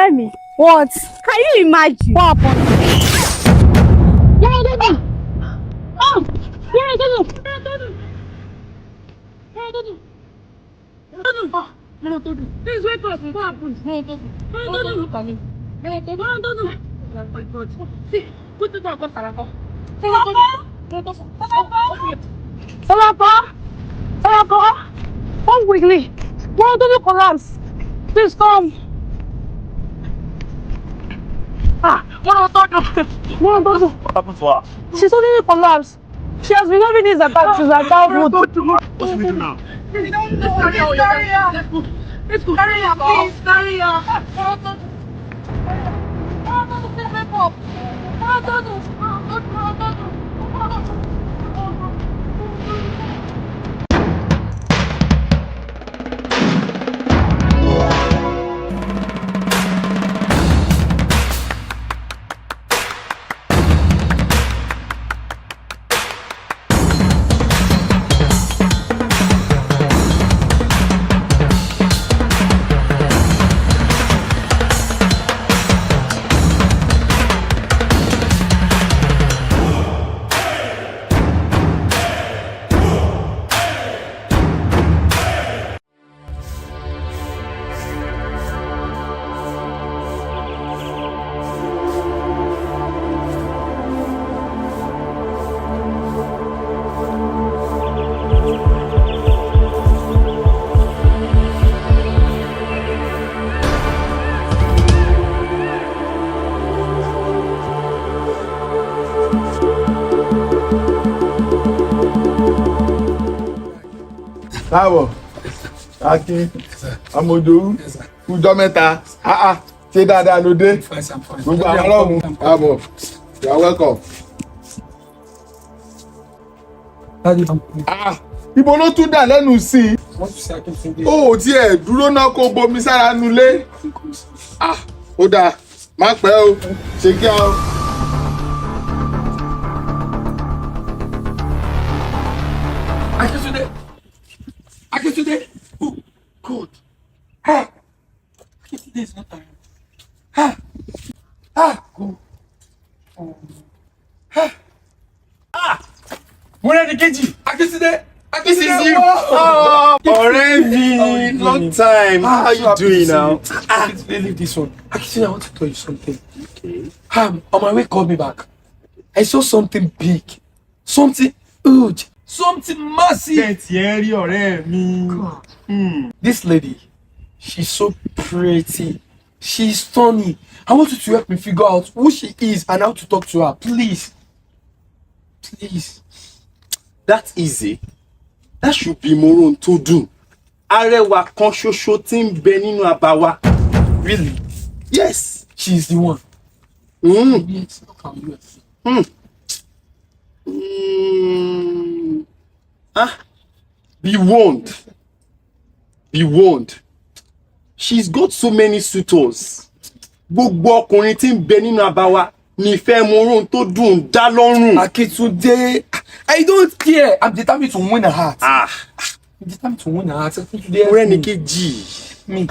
Ọ̀rẹ́ mi. What? Can you imagine? What happened? Please wake up. What happened? Look at me. See, put it on. Sọlápọ̀! Sọlápọ̀! Come quickly! Wọ́n tó ní collapse! Please come! Ah! Wọ́n tó dùn! Wọ́n tó dùn! What happened to her? She suddenly collapsed. She has been having this attack since her childhood. What should we do now? Let's go. Let's go. Carry her, please. Carry her. Káàbọ̀, Akin Amójòwú, kújọ́ mẹ́ta. Ah ah, ṣé dáadáa ló dé? Gbogbo àwọn ọlọ́run, káàbọ̀, you are welcome. Ah, ibo ló tún dà lẹ́nu sí i? O ò tiẹ̀ dúró náà kó bomi sára nulẹ̀. Ah, ó dáa, má pẹ́ o, ṣe kí a o. Akintunde! Akintunde! Oh, God! Ah! Akintunde is not around. Ah! Ah! God! Oh. Ah! Ah! Mọ́rẹ́níkejì. Akintunde! This is Akintunde! you. Wow! Oh, ọ̀rẹ́ mi, How are you long doing? time. Ah, How so you happy to doing see now? you. Akintunde, leave this one. Akintunde, I want to tell you something. Okay. On my way, call me back. I saw something big, something huge, something massive. Bẹ́ẹ̀ tí ẹ rí ọ̀rẹ́ mi. This lady, she's so pretty. She's stunning. I want you to help me figure out who she is and how to talk to her. Please. Please. That's easy. That should be Morontodun. Arẹwà kan ṣoṣo tí ń bẹ nínú abà wa. Really? Yes. She's the one. Mm. Yes. Look at you. Mm. Ah. Be warned. Be warned. She's got so many suitors. Gbogbo ọkùnrin tí ń bẹ nínú abà wa nífẹ̀ẹ́ Morontodun dá lọ́rùn. Akintunde, I don't care. I'm determined to win her heart. Ah. I'm determined to win her heart. Akintunde, help me. Mọ́rẹ́níkejì. Me.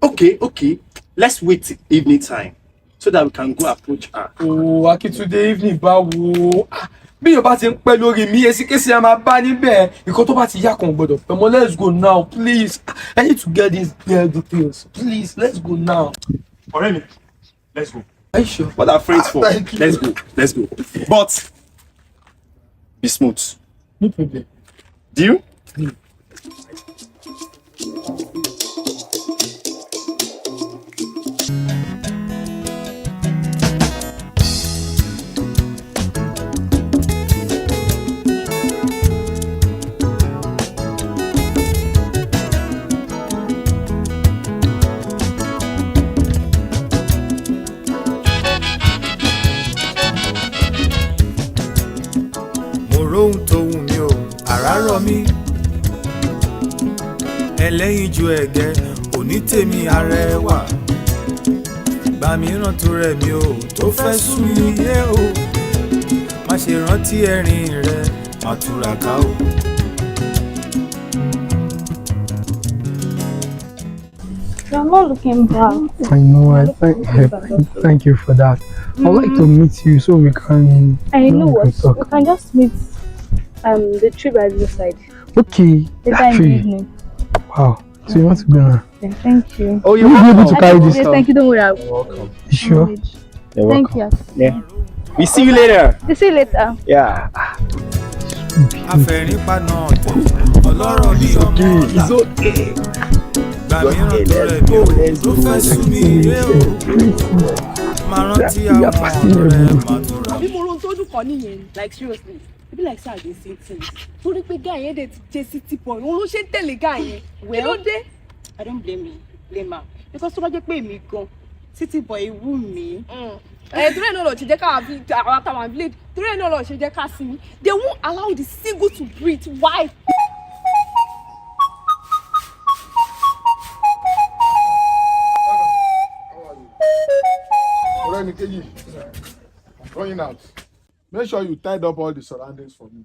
Okay. Let's wait till evening time so that we can go approach her. Oh, Akintunde, evening báwo? Ah, bí yóò bá ti ń pẹ́ lórí mi, èsìkèsì a máa bá níbẹ̀. Nǹkan tó bá ti yá kan ò gbọ́dọ̀ pẹ́ mọ́. Let's go now, please. I need to get these girl details. Please, let's go now. Ọ̀rẹ́ mi, let's go. Are you sure? What are friends for? Thank you. Let's go. Let's go. But be smooth. No problem. Deal? Deal. Mo róhun tó wù mí o, àrá rọ̀ mí, ẹlẹ́yinjú ẹ̀gẹ́ òní tèmi arẹwà, gbà mìíràn tó rẹ̀ mí o, tó fẹ́ sú mi yé o, má ṣe rántí ẹ̀rín rẹ, má túraká o. You're not looking bad. I know. I thank you for that. I'd like to meet you so we can. And you know we can what? talk. We can just meet the tree by the side. Okay. Later That in the tree. evening. Wow. So you want to go now? Yeah, thank you. Oh, you will be able to carry this Yeah, stuff. thank you. Don't worry. I'll You sure? manage. You're Thank welcome. you. Yeah. We see you later. See you later. Yeah. Afẹ̀rín-paná ọ̀tẹ̀ ọlọ́rọ̀ bí ọmọ ọ̀la. It's okay. Gbà mìíràn tó rẹ̀ mí o tó fẹ́ sú mi yé o. Máa rántí àwọn ọ̀rẹ́ máa tún ra. Àbí mo ro ohun tó dùn kọ́ nìyẹn ni. Like seriously, e be like say I dey see things. Torí pé guy yẹn dẹ̀ ti jẹ́ city boy, òun ló ṣe ń tẹ̀lé guy yẹn. Kí ló dé? I don't blame you, blame her. Because tó bá jẹ́ pé èmi gan, city boy wù mí. Ẹ torí ẹ̀ náà lọ ṣe jẹ́ ká àwọn àtàwọn village, torí ẹ̀ náà lọ ṣe jẹ́ ká sinmi. They won't allow the single to breathe. Why? Ọ̀rẹ́ni kejì, I'm going out. Make sure you tied up all the surroundings for me.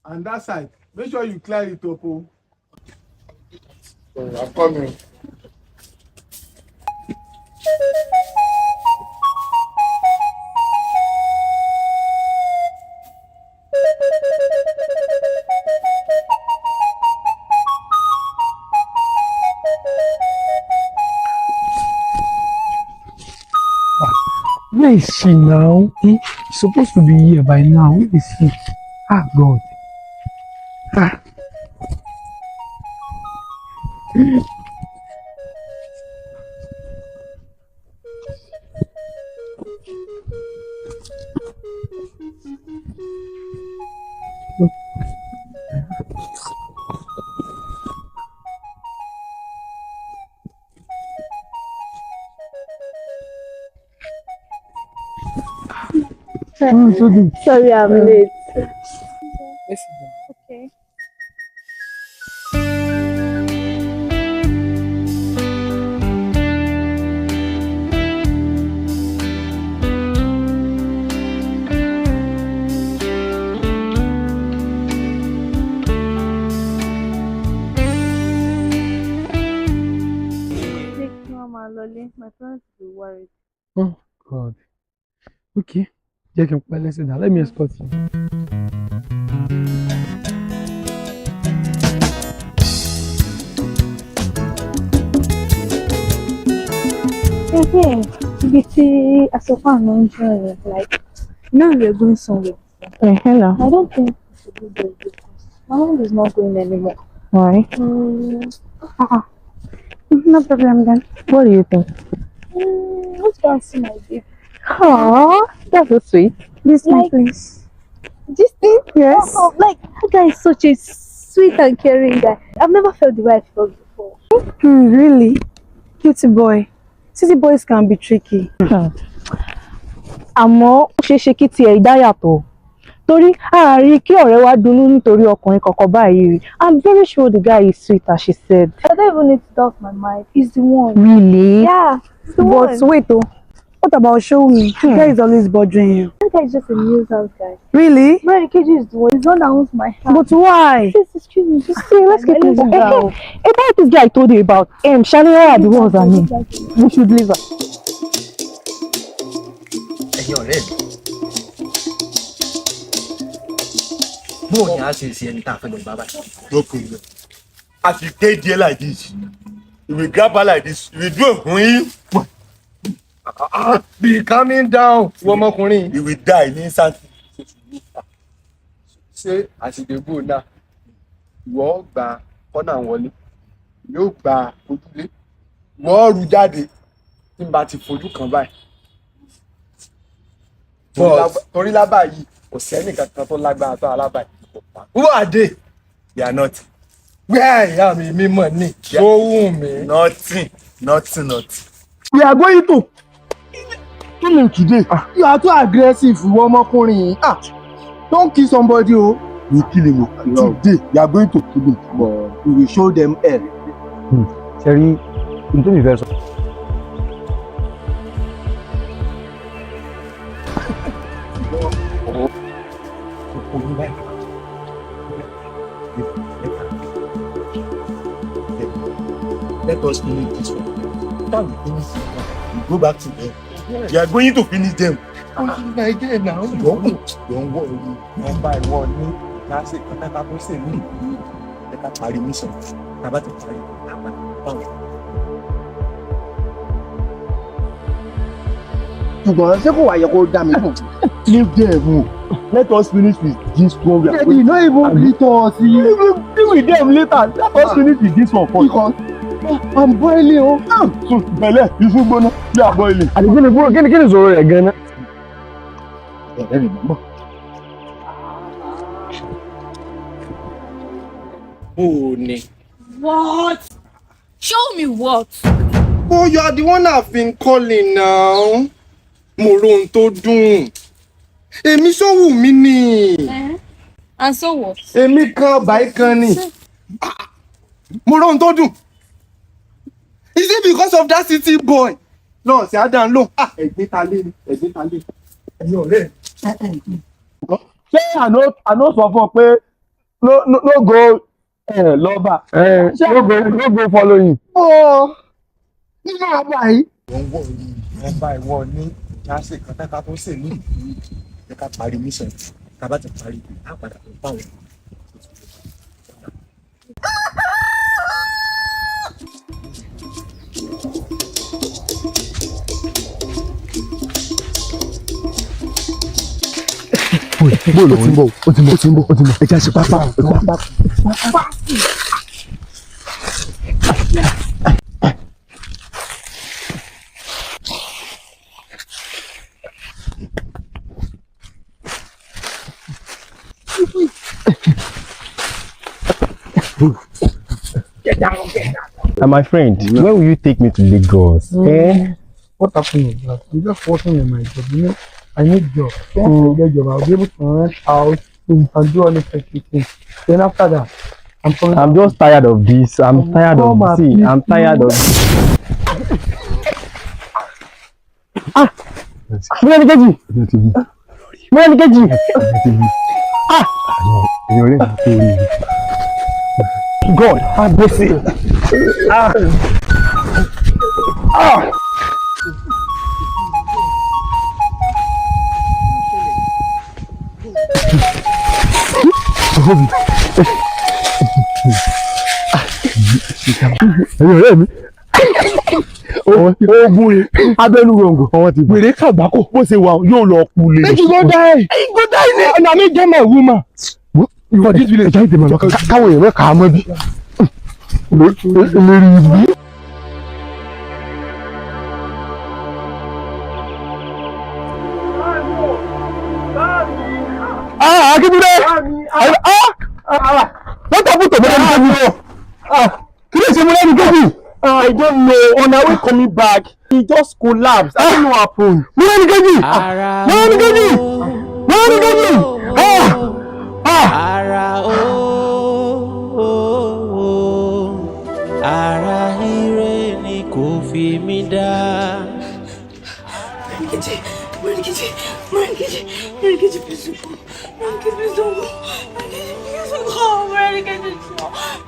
And that side, make sure you clear it up o. Sorry, I'm coming. Where is she now? Eh? She's supposed to be here by now. Where is she? Ah, God. Ah. Oh, so good. Sorry, I'm late. Let's sit down. Okay. Take Mama Lolly. My parents will be worried. Oh, God. Okay. Jẹ́ kí n pẹ́ lẹ́sẹ̀ náà. Let me escort you. Ibi tí aṣọ fún àná ń jọ yẹn, like, you know we were going somewhere. Hello. I don't think we should go there because my mom is not going anymore. Why? No problem then. What do you think? Let's go and see my baby. Aww, that's so sweet. This like, please. This thing? Yes. Oh, like, that guy is such a sweet and caring guy. I've never felt the way I felt before. Really? Cutie boy. City boys can be tricky. Àmọ́ ó ṣeé ṣe kí tiẹ̀ dá yàtọ̀. Torí a rí kí ọ̀rẹ́ wa dunnú nítorí ọkùnrin kankan báyìí rí. I'm very sure the guy is sweet as she said. I don't even need to doubt my mind. He's the one. Really? Yeah, he's the But one. wait, oh, what about Shomi? The guy is always bothering you. That guy is just a nuisance guy. Really? Mary KG is the one. He's the one that owns my house. But why? Please, excuse me. Just See, let's keep moving. About this guy I told you about, Shalewa, the ones I mean. We should leave her. Ẹ̀yin ọ̀rẹ́ mi, bóò ni a ṣe ṣe ẹni tá a fẹ́ lọ bá báyìí? No problem. As you dey there like this, you will grab her like this, you will do a hui. Be calming down, ìwọ ọmọkùnrin. You will die ní instant. Ṣé àsìdègbò náà ìwọ gba kọ́nà wọlé, yóò gba ojúlé, ìwọ rú jáde tí n bá ti fojú kan báyìí. Torí lábà yìí kò sẹ́nì kankan tó lágbára tó alábà yìí. Who are they? They are nothing. Where ìyá mi mímọ̀ ní tó wù mí. Nothing, nothing, nothing. We are going to kill him today. You are too aggressive, ìwọ ọmọkùnrin yìí. Ah, don't kill somebody o. We kill him o. Today, we are going to kill him. But we will show them hell. Ṣe rí n tó mi fẹ́ sọ. Let us finish this one. After we finish this one, we go back to them. We are going to finish them. Again now. Don't worry. Wọ́n bá ìwọ ní láti kọ́tàkà tó ṣe mí. Ẹ ká parí mission. Tá a bá ti parí, a padà báwọn. Ṣùgbọ́n ṣé kò wá yẹ kó dá mi dùn. Leave them o. Let us finish with this one. They no even greet us. We will deal with them later. Let us finish with this one first. Because I'm boiling o. So bẹ̀lẹ̀ iṣu gbóná bí a boiling. Àti kí ni kúrò kí ni kí ni ìṣòro rẹ̀ gan-an? Ọ̀rẹ́ mi mọ̀. Bó o ní. What? Show me what? Oh, you are the one I've been calling now. Mo rohun tó dùn. Èmi sówù mí ni. And so what? Èmi kan báyìí kan ni. Mo rohun tó dùn. Is it because of that city boy? Náà ṣe Adam lò. Ẹ̀gbin ta lé ni, ẹ̀gbin ta lé. Ẹ̀yin ọ̀rẹ́ mi. Ṣé àná sọ fún ọ pé no no no go lọ́ba? No go no go follow him. Ọ̀ nínú àbá yìí. Don't worry. Wọ́n bá ìwọ ní láti kọ́tàkà tó ṣe mí. Ẹ ká parí mission. Tá a bá ti parí, a padà báwọn. Bóòlù ó ti ń bọ̀, ó ti ń bọ̀, ó ti ń bọ̀, ó ti ń bọ̀. Ẹ jẹ́ àṣẹ pápá. And my friend, when will you take me to Lagos? Eh? What happened is that I'm just working on my job. You know, I need job. Once I get job, I'll be able to rent out and do all the things. Then after that, I'm coming. I'm just tired of this. I'm tired of Come and see. pick I'm tired you. of. Ah! Mọ́rẹ́nikejì! Mọ́rẹ́nikejì! Ah! Ẹ̀yin ọ̀rẹ́ mi kú oríire. God have mercy. Ah! Ah! Ẹ̀yin ọ̀rẹ́ mi. Oògùn rẹ̀ abẹ́nú gbòǹgbò. Wèrè kàgbákò bó ṣe wà yóò lọ kú lè. Make you go die. You go die ni. Na me get my woman. For this village. Ẹja ìdèmọ̀ lọ káwọn èèyàn kà á mọ́ bí. Olórí ibi. Ah! Akíndúndé! Ah! What happened to Mọ́rẹ́nikejì? Ah! Kí ló ṣe Mọ́rẹ́nikejì? I don't know. On our way coming back, he just collapsed. I don't know what happened. Mọ́rẹ́nikejì! Mọ́rẹ́nikejì! Mọ́rẹ́nikejì! Ah! Ah! Ara o, ara ire ni kò fi mí dá. Mọ́rẹ́nikejì, Mọ́rẹ́nikejì, Mọ́rẹ́nikejì, Mọ́rẹ́nikejì, please don't go. Mọ́rẹ́nikejì, please don't go. Mọ́rẹ́nikejì, please don't go. Mọ́rẹ́nikejì,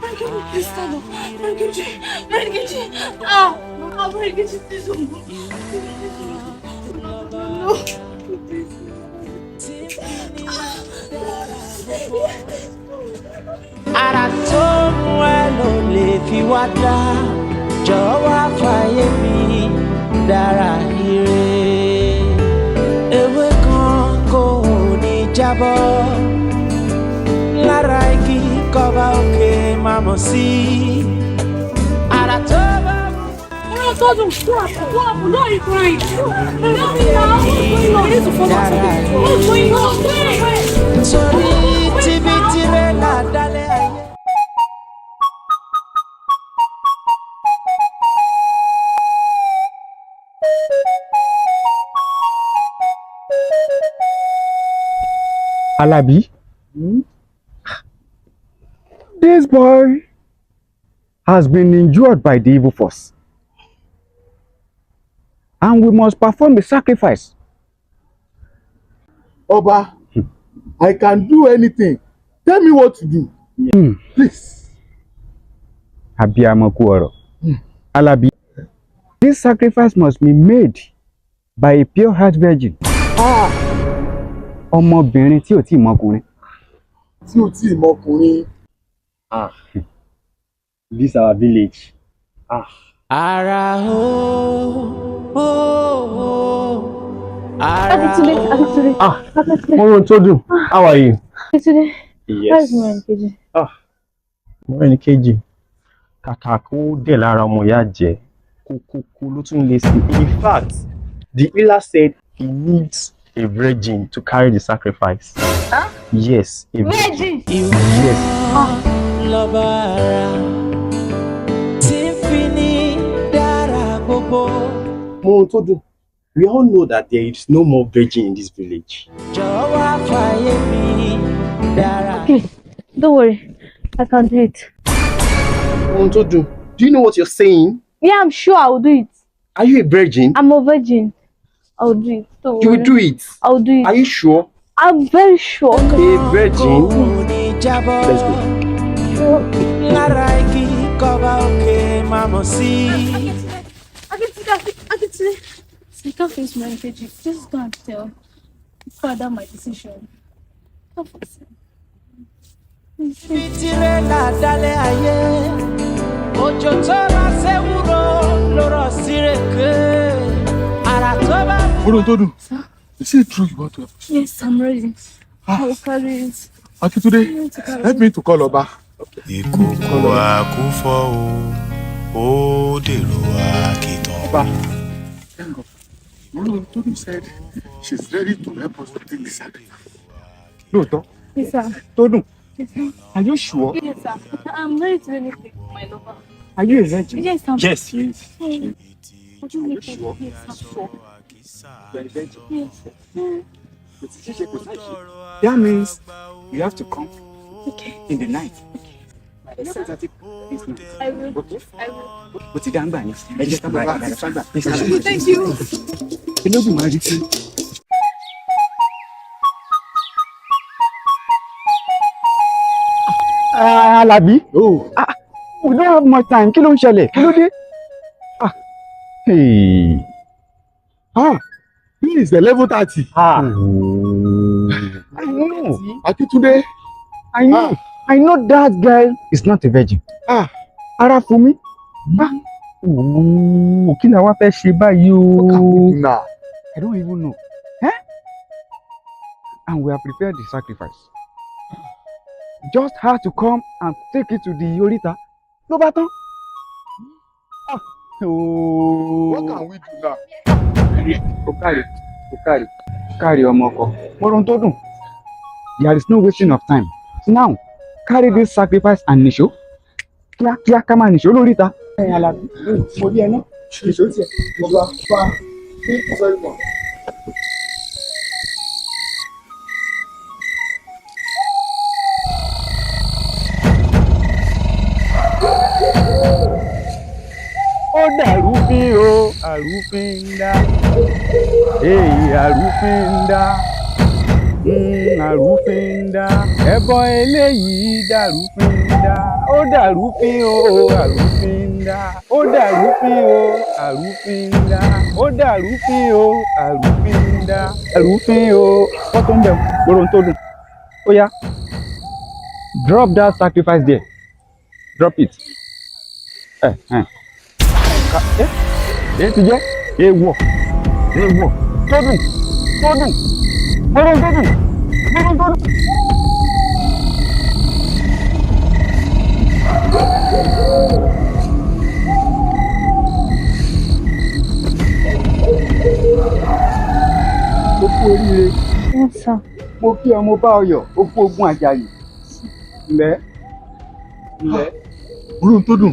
Mọ́rẹ́nikejì, please stand up. Mọ́rẹ́nikejì, Mọ́rẹ́nikejì, ah, ah, Mọ́rẹ́nikejì, please don't go. No, no, no, please. Ara tó mú ẹ ló lè fi wá dá. Jọ̀wọ́ wá fàyè mi dára ire. Ewé kan kò ní jábọ́ lára igi kọba òkè má mọ̀ sí. Ara tó bá mú Ọlọ́run tó dùn, what happened? What happened? Why are you crying? Tell me now. What's going on? We need to follow up. What's going on? Wait. Torí tíbi tirẹ̀là dálẹ̀ ayé. Alabi, this boy has been injured by the evil force, and we must perform a sacrifice. Ọba, I can do anything. Tell me what to do. Please. Abiyamọ kú ọ̀rọ̀. Alabi, this sacrifice must be made by a pure heart virgin. Ọmọbìnrin tí ò tí ì mọkùnrin. Tí ò tí ì mọkùnrin. Ah, this our village. Ah. Ara o, o, o, ara Akintunde, o. Akintunde. Ah, Akintunde. Morountodu, how are you? Akintunde. Yes. How's Morenikeji? Ah, Mọ́rẹ́nikejì, kàkà kó dẹ̀ lára ọmọ ìyá jẹ́, kókókó ló tún lè sí. In fact, the healer said he needs a virgin to carry the sacrifice. Huh? Yes, a virgin. Virgin. Yes. Lọ́ba ara tí ń fi ní dára gbogbo. Morountodu, we all know that there is no more virgin in this village. Jọ̀wọ́ wá fàyè mi dára. Okay, don't worry. I can do it. Morountodu, do you know what you're saying? Yeah, I'm sure I will do it. Are you a virgin? I'm a virgin. I will do it. Don't You will worry. do it. I will do it. Are you sure? I'm very sure. A virgin? Ní jábọ́ Let's go. lára igi kọba òkè máa mọ̀ sí. Akintunde, Akintunde. I can't face Morenikeji. Just go and tell father my decision. Can't face him. Ibi tirẹ̀là dálẹ̀ ayé, òjò tó rọ̀ séwúro ló rọ̀ sírèké, àrà tó bá Morountodu, is it true you want to help us? Yes, I'm ready. I will carry it. Akintunde, I'm ready to carry help me to call Ọba. Ìkòkò àkúfọ̀ o, ó dèrò àkìtàn. Ọba, thank God. Morountodu said she's ready to help us to take the sacrifice. Lóòótọ́, Yes, sir. Tódùn, Yes, sir. are you sure? Yes, sir. I'm ready to do anything for my lover. Are you a virgin? Yes, I'm. Yes, he is. Mm. Would you Are you make it? sure? Yes, I'm sure. You are a virgin. Yes. Kò sí ṣíṣe, kò sáìṣe. That means you have to come Okay. in the night. 11:30 this night. I will. Okay? I will. Ó ti dá ń gbà yẹn. Ẹ jẹ́ ká máa gbà ká gbà. Thank you. Olódùmarè ti. Ah, Alabi. Ah, we don't have much time. Kí ló ń ṣẹlẹ̀? Kí ló dé? Ah, hey. Ah, this is 11:30. Ah. I know. Akintunde. I know. I know that girl is not a virgin. Ah. Ara fún mi. Ah. Ooo, kí ni àwa fẹ́ ṣe báyìí o? What can we do now? I don't even know. Eh? And we have prepared the sacrifice. Just her to come and take it to the Orita. Ló bá tán. Ah. Ooo. What can we do now? Ó káre, ó káre, ó káre ọmọ ọkọ. Mo rohun tó dùn. There is no wasting of time. Now, carry this sacrifice and nìṣó. Kíákíá ká máa nìṣó lóríta. Ẹ̀yin Alábí, mo rí ẹ náà. Nìṣó tiẹ̀. Ọba, Ọba, thank you very much. Ó dàrúfin o, àrúfin ń dá. Èyí àrúfin ń dá. Àrúfin ń dá. Ẹbọ eléyìí dàrúfin ń dá. Ó dàrúfin o, àrúfin ń dá. Ó dàrúfin o, àrúfin ń dá. Ó dàrúfin o, àrúfin ń dá. Àrúfin o. Wọ́n tó ń bẹ̀ gbọ́dọ̀ tó dùn. Ó yá. Drop that sacrifice there. Drop it. Ẹ ẹ̀ ẹ ti jẹ́ èèwọ̀ èèwọ̀ tó dùn tó dùn gbọ́dọ̀ tó dùn gbọ́dọ̀ tó dùn. Ó kú oríire. Yes, sir. Mo kí ọmọ bá ọyọ, ó kú ogun àjàyè. Ǹlẹ́ ǹlẹ́. Morountodu,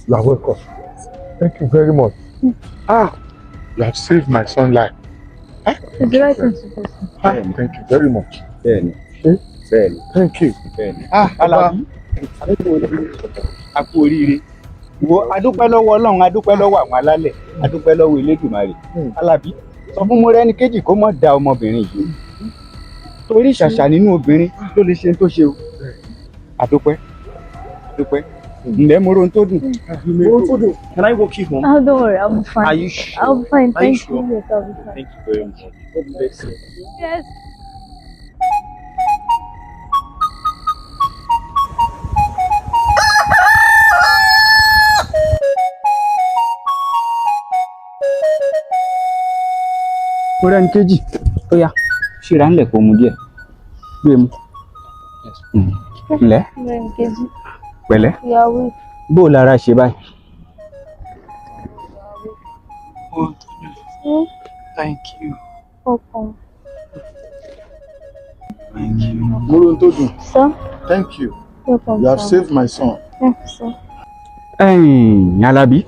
you are welcome. Thank you very much. Ah, you have saved my son's life. It's the right thing to do. sir. Ah, thank you very much. Bẹ́ẹ̀ni bẹ́ẹ̀ni Thank you. bẹ́ẹ̀ni. Ah, Alábí, a kú oríire. Wo adúpẹ́ lọ́wọ́ Ọlọ́run, adúpẹ́ lọ́wọ́ àwọn alálẹ̀, adúpẹ́ lọ́wọ́ Elédùmarè. Alábí, sọ fún Mọ́rẹ́níkejì kó má da ọmọbìnrin yìí. Torí ṣàṣà nínú obìnrin ló lè ṣe tó ṣe o. Adúpẹ́, adúpẹ́. Ǹlẹ́ mo rohun tó dùn. Mo tó dùn. Can I walk you home? Oh, don't worry, I'll be fine. Are you sure? I'll be fine. Are you Thank sure? you. Yes, I'll be fine. Thank you very much. God bless you. Yes. Mọ́rẹ́nikejì, ó yá, ṣíra ńlẹ̀ kó mu díẹ̀, gbé mu. Ǹlẹ́. Mọ́rẹ́nikejì. Pẹ̀lẹ́. Ìyàwó. Bó o lára ṣe báyìí? Thank you. Ọkàn. Morontodun. Sir? Thank you. Welcome, You have sir. saved my son. Thank you, sir. Ẹ̀yin Alábí.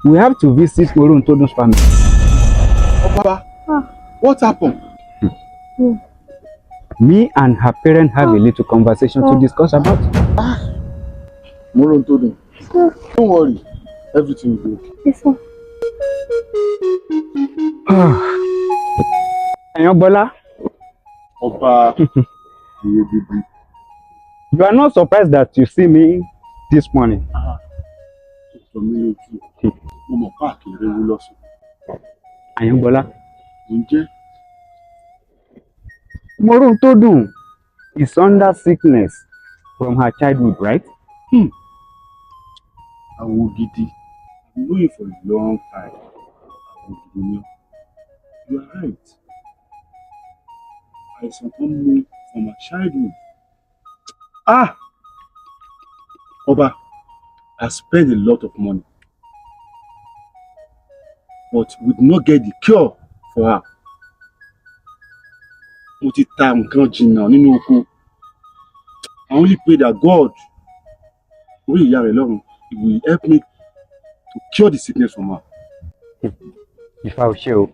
We have to visit Morontodun's family. Ọba, what happened? Me and her parents have a little conversation to discuss about. Morontodun. Don't worry, everything will be okay. Yes, sir. Àyàngbọ́lá. Ọba. You are not surprised that you see me this morning. Sọ mí lójú. Mo mọ̀ káàkiri ewu lọ́sùn. Àyàngbọ́lá. Mo ń jẹ́. Morontodun is under sickness from her childhood, right? Hmm. Awo gidi. I've known you for a long time. Awo gidi ni ọ́. You are right. Àìsàn kan mú from her childhood. Ah! Ọba, I spent a lot of money, but we did not get the cure for her. Mo ti ta nǹkan jìnnà nínú oko. I only pray that God, orí ìyá rẹ̀ lọ́run, he will help me to cure the sickness from her. Ifá ò ṣe o.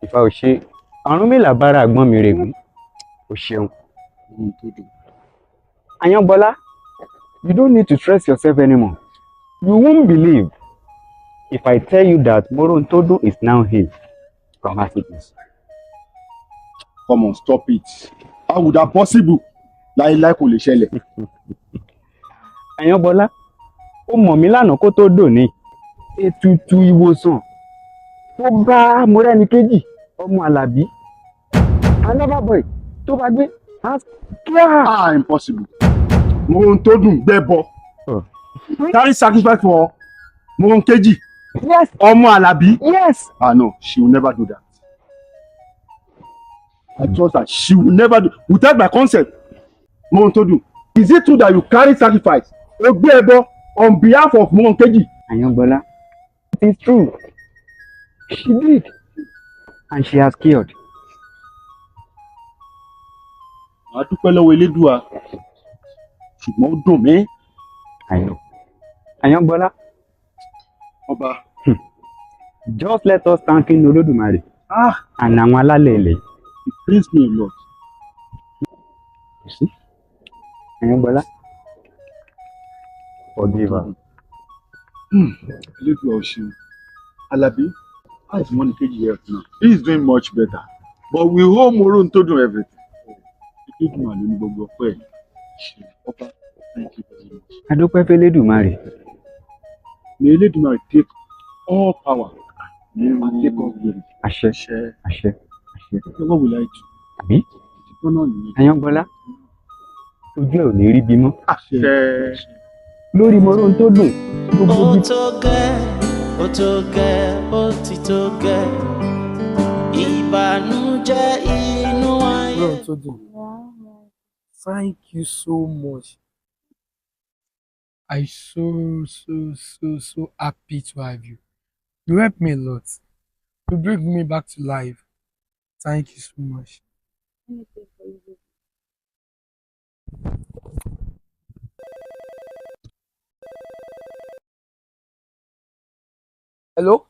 Ifá ò ṣe. Ọ̀rúnmìlà bára àgbọn mi règún. O ṣeun. Àyàngbọ́lá, you don't need to stress yourself anymore. You won't believe if I tell you that Morontodun is now healed from her sickness. Come on, stop it. How would that possible? Láíláí, kò lè ṣẹlẹ̀. Àyàngbọ́lá, ó mọ̀ mí lánàá kó tó dòní. Ètùtù ìwòsàn tó bá Mọ́rẹ́nikejì ọmọ Àlàbí, another boy tó bá gbé. Ah, impossible. Morontodun gbẹ́bọ. Carry sacrifice for Moronkeji. Yes. Ọmọ Àlàbí. Yes. Ah no, she will never do that. I trust her. She will never do without my consent. Morontodun, is it true that you carry sacrifice? O gbé ẹbọ on behalf of Moronkeji? Àyàngbọ́lá, it is true. She did. And she has cured. Màá dúpẹ́ lọ́wọ́ Elédùà, ṣùgbọ́n ó dùn mí. I know. Àyàngbọ́lá. Ọba. Just let us thank him, Olódùmarè. Ah. And àwọn alálẹ̀ ilẹ̀. It pains me a lot. You see? Àyàngbọ́lá. Forgive her. Elédùà, ò ṣeun. Alabi, how is Moronkeji health now? He is doing much better. But we owe Morontodun everything. Elédùà ló ní gbogbo ọpẹ́ ẹ̀. Ṣeun. Ọba, thank you very much. A dúpẹ́ f'Elédùmarè. May Elédùmarè take all power and take all glory. Àṣẹ. Àṣẹ. Àṣẹ. What will I do? Àbí? Ìtọ́ náà nìyẹn. Àyàngbọ́lá, ojú ẹ̀ ò ní rí bí mọ́. Àṣẹ. Lórí Morontodun, gbogbo Ó ibi tó gẹ́, ó tó gẹ́, ó ti tó gẹ́. Ìbànújẹ́ inú ayé. Morontodun, thank you so much. I so so so so happy to have you. You helped me a lot. You bring me back to life. Thank you so much. Anything for you, baby. Hello?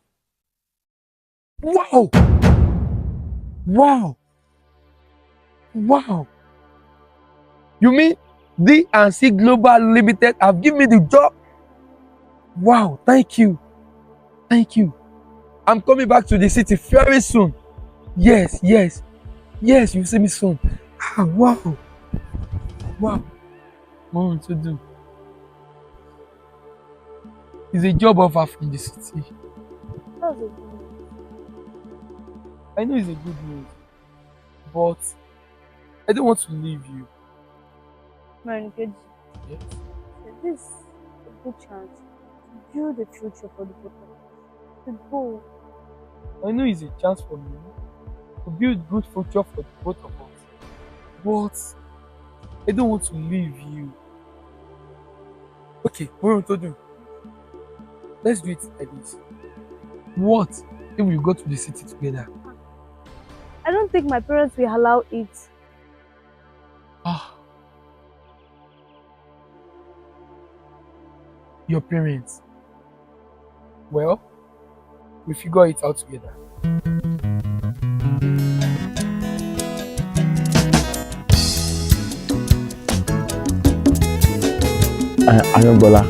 Wow! Wow! Wow! You mean D&C Global Limited have given me the job? Wow, thank you. Thank you. I'm coming back to the city very soon. Yes, yes. Yes, you'll see me soon. Ah, wow. Wow. More to do. It's a job offer from the city. That's a good news. I know it's a good news, but I don't want to leave you. Morenikeji, Yes. this is a good chance to build a future for the both of us. To go. I know it's a chance for me to build good future for the both of us, but I don't want to leave you. Okay, Morontodun, let's do it like this. What if we go to the city together? I don't think my parents will allow it. Ah. Your parents. Well, we figure it out together. Ayangbola,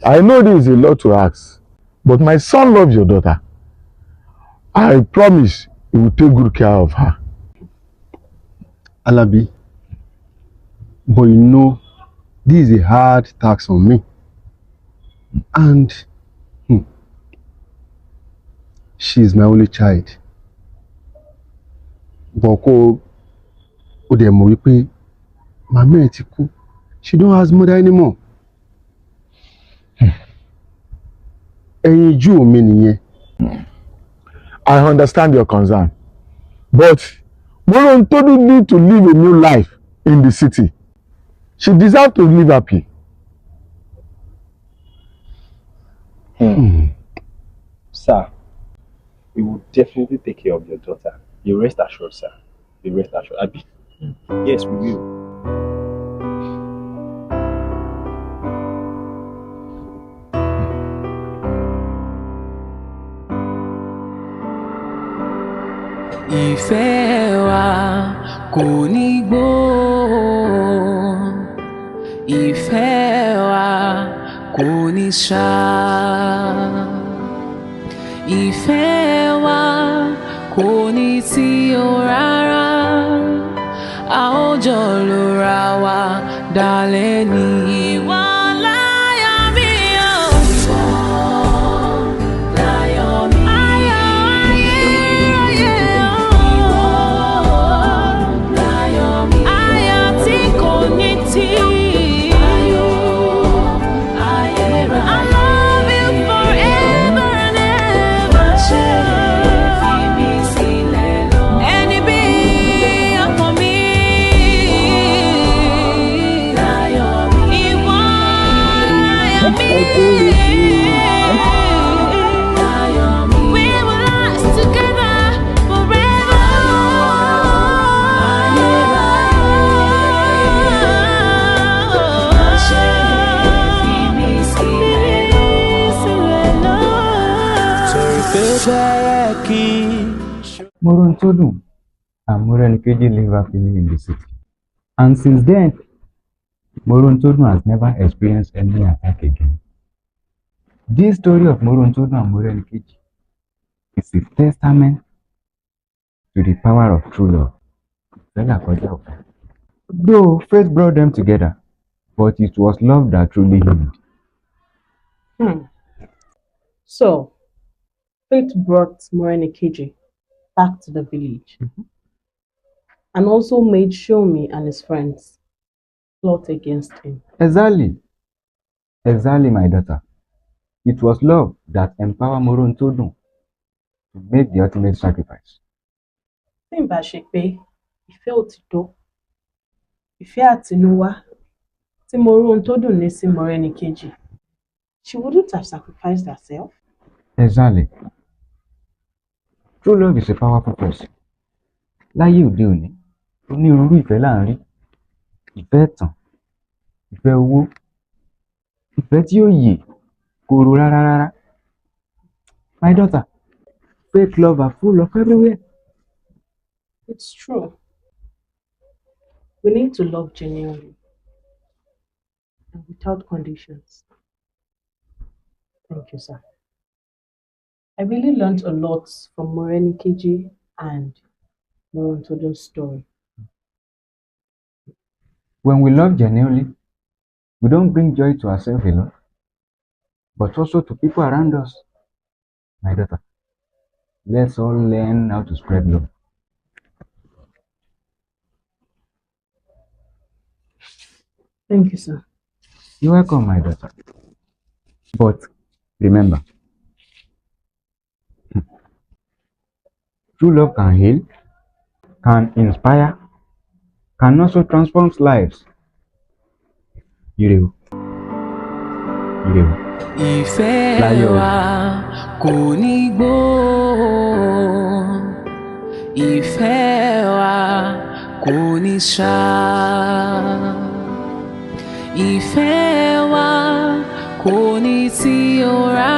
I know this is a lot to ask, but my son loves your daughter. I promise he will take good care of her. Alabi, but you know, this is a hard task on me. And she is my only child. But kó o dẹ̀ mọ̀ wípé màmá ẹ̀ ti kú. She don't has mother anymore. Ẹyinjú mi nìyẹn. I understand your concern, but Morontodun need to live a new life in the city. She deserves to live happy. Sir, we will definitely take care of your daughter. Be rest assured, sir. Be rest assured. Abi? Yes, we will. Ìfẹ́ wa kò ní gbó, ìfẹ́ wa kò ní ṣá, ìfẹ́ wa kò ní tí o rárá, a ó jọ lura wa dalẹ̀ ní. Ìwọ láyọ̀ mi o. Ìwọ láyọ̀ mi. Ayọ̀ ayérayé o. Ìwọ láyọ̀ mi. Ayọ̀ tí kò ní tì. Ayọ̀ ayérayé. I love you forever and ever. Má ṣe fi mí sílẹ̀ lọ. Ẹni bí ọkàn mi. Láyọ̀ mi. Ìwọ láyọ̀ mi. We will last together forever. Má ṣe fi mí sílẹ̀ lọ. Torí pé bẹ́rẹ̀ kí. Morontodun and Morenikeji live happily in the city. And since then, Morontodun has never experienced any attack again. This story of Morontodun and Morenikeji is a testament to the power of true love. Ìfẹ́ làkọjá òfin. Though faith brought them together, but it was love that truly healed. So, fate brought Morenikeji back to the village and also made Shomi and his friends plot against him. Exactly. Exactly, my daughter. It was love that empowered Morontodun to make the ultimate sacrifice. Tí ì bá ṣe pé ìfẹ́ òtítọ́, ìfẹ́ àtinúwá tí Morontodun ní sí Morenikeji, she wouldn't have sacrificed herself. Exactly. True love is a powerful force. Láyé òde òní, onírúurú ìfẹ́ là ń rí. Ìfẹ́ ẹ̀tàn, ìfẹ́ owó, ìfẹ́ tí ò yè kooro rárá rárá. My daughter, fake love are full of everywhere. It's true. We need to love genuinely and without conditions. Thank you, sir. I really learned a lot from Morenikeji and Morontodun's story. When we love genuinely, we don't bring joy to ourselves alone, but also to people around us. My daughter, let's all learn how to spread love. Thank you, sir. You're welcome, my daughter. But remember, true love can heal, can inspire, can also transform lives. Ire o. Ire o. Ìfẹ́ Láyọ̀ o. wa kò ní gbó, ìfẹ́ wa kò ní ṣá, ìfẹ́ wa kò ní tí ó rárá.